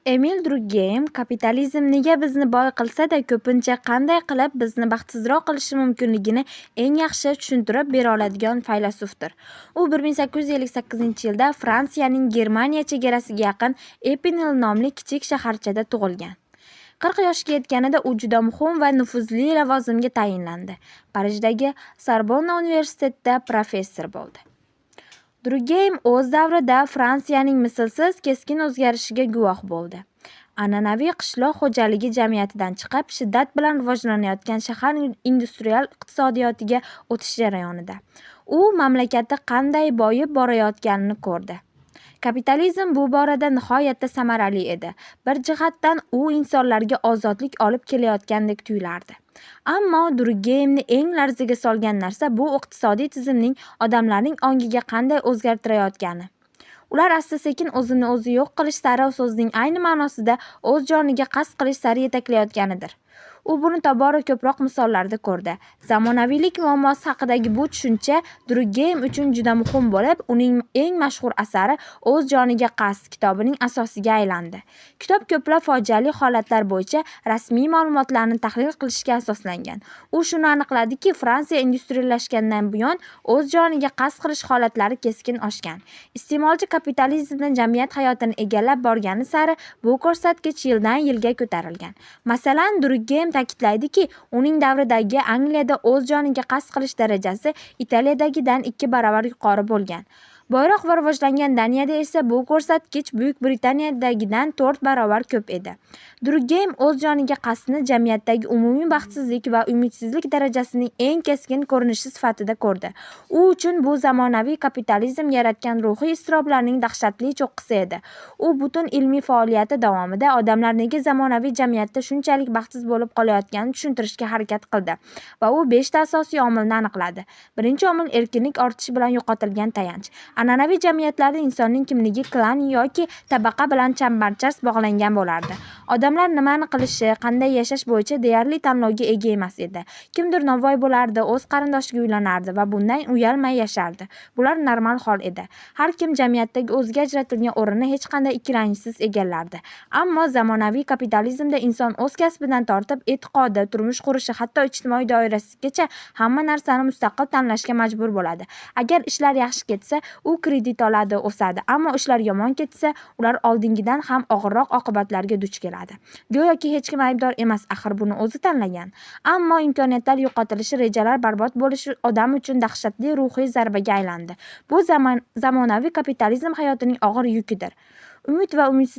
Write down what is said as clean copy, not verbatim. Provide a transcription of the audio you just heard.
Emil Durkgeym kapitalizm nega bizni boy qilsa-da, ko'pincha qanday qilib bizni baxtsizroq qilishi mumkinligini eng yaxshi tushuntirib bera oladigan faylasufdir. U 1858-yilda Fransiyaning Germaniya chegarasiga yaqin Epinal nomli kichik shaharchada tug'ilgan. 40 yoshga yetganida u juda muhim va nufuzli lavozimga tayinlandi. Parijdagi Sorbonna universitetida professor bo'ldi. Durkgeym o'z davrida Fransiyaning mislsiz keskin o'zgarishiga guvoh bo'ldi. An'anaviy qishloq xo'jaligi jamiyatidan chiqib, shiddat bilan rivojlanayotgan shahar industrial iqtisodiyotiga o'tish jarayonida. U mamlakati qanday boyib borayotganini ko'rdi. Kapitalizm bu borada nihoyatda samarali edi. Bir jihatdan u insonlarga ozodlik olib kelayotgandek tuyulardi. Ammo Durkgeymni eng larzaga solgan narsa bu iqtisodiy tizimning odamlarning ongiga qanday o'zgartirayotgani. Ular asta-sekin o'zini o'zi yo'q qilish sari, so'zning ayni ma'nosida o'z joniga qasd qilish sari yetaklayotganidir. U buni tobora ko'proq misollarda ko'rdi. Zamonaviylik muammosi haqidagi bu tushuncha Durkgeym uchun juda muhim bo'lib, uning eng mashhur asari "O'z joniga qasd" kitobining asosiga aylandi. Kitob ko'plab fojiali holatlar bo'yicha rasmiy ma'lumotlarni tahlil qilishga asoslangan. U shuni aniqladiki, Fransiya industriallashgandan buyon o'z joniga qasd qilish holatlari keskin oshgan. Iste'molchi kapitalizmdan jamiyat hayotini egallab borgani sari bu ko'rsatkich yildan yilga ko'tarilgan. Masalan, Durkgeym ta'kidlaydiki, uning davridagi Angliyada o'z joniga qasd qilish darajasi Italiyadagidan 2 baravar yuqori bo'lgan. Boyroq va rivojlangan Daniyada esa bu ko'rsatkich Buyuk Britaniyadagidan 4 barobar ko'p edi. Durkgeym o'z joniga qasdni jamiyatdagi umumiy baxtsizlik va umidsizlik darajasining eng keskin ko'rinishi sifatida ko'rdi. U uchun bu zamonaviy kapitalizm yaratgan ruhiy iztiroblarning dahshatli cho'qqisi edi. U butun ilmiy faoliyati davomida odamlar nega zamonaviy jamiyatda shunchalik baxtsiz bo'lib qolayotganini tushuntirishga harakat qildi va u 5 ta asosiy omilni aniqladi. Birinchi omil erkinlik ortishi bilan yo'qotilgan tayanch. An'anaviy jamiyatlarda insonning kimligi klan yoki tabaqa bilan chambarchas bog'langan bo'lardi. Odamlar nimani qilishi, qanday yashash bo'yicha deyarli tanlovga ega emas edi. Kimdir novvoy bo'lardi, o'z qarindoshiga uylanardi va bundan uyalmay yashardi. Bular normal hol edi. Har kim jamiyatdagi o'ziga ajratilgan o'rinni hech qanday ikkilanishsiz egallardi. Ammo zamonaviy kapitalizmda inson o'z kasbidan tortib, e'tiqodi, turmush qurishi, hatto ijtimoiy doirasigacha hamma narsani mustaqil tanlashga majbur bo'ladi. Agar ishlar yaxshi ketsa, u kredit oladi, o'sadi. Ammo ishlar yomon ketsa, ular oldingidan ham og'irroq oqibatlarga duch keladi. Go'yoki hech kim aybdor emas, axir buni o'zi tanlagan. Ammo imkoniyatlar yo'qotilishi, rejalar barbod bo'lishi odam uchun dahshatli ruhiy zarbaga aylandi. Bu zamonaviy kapitalizm hayotining og'ir yukidir. Umid va umidsiz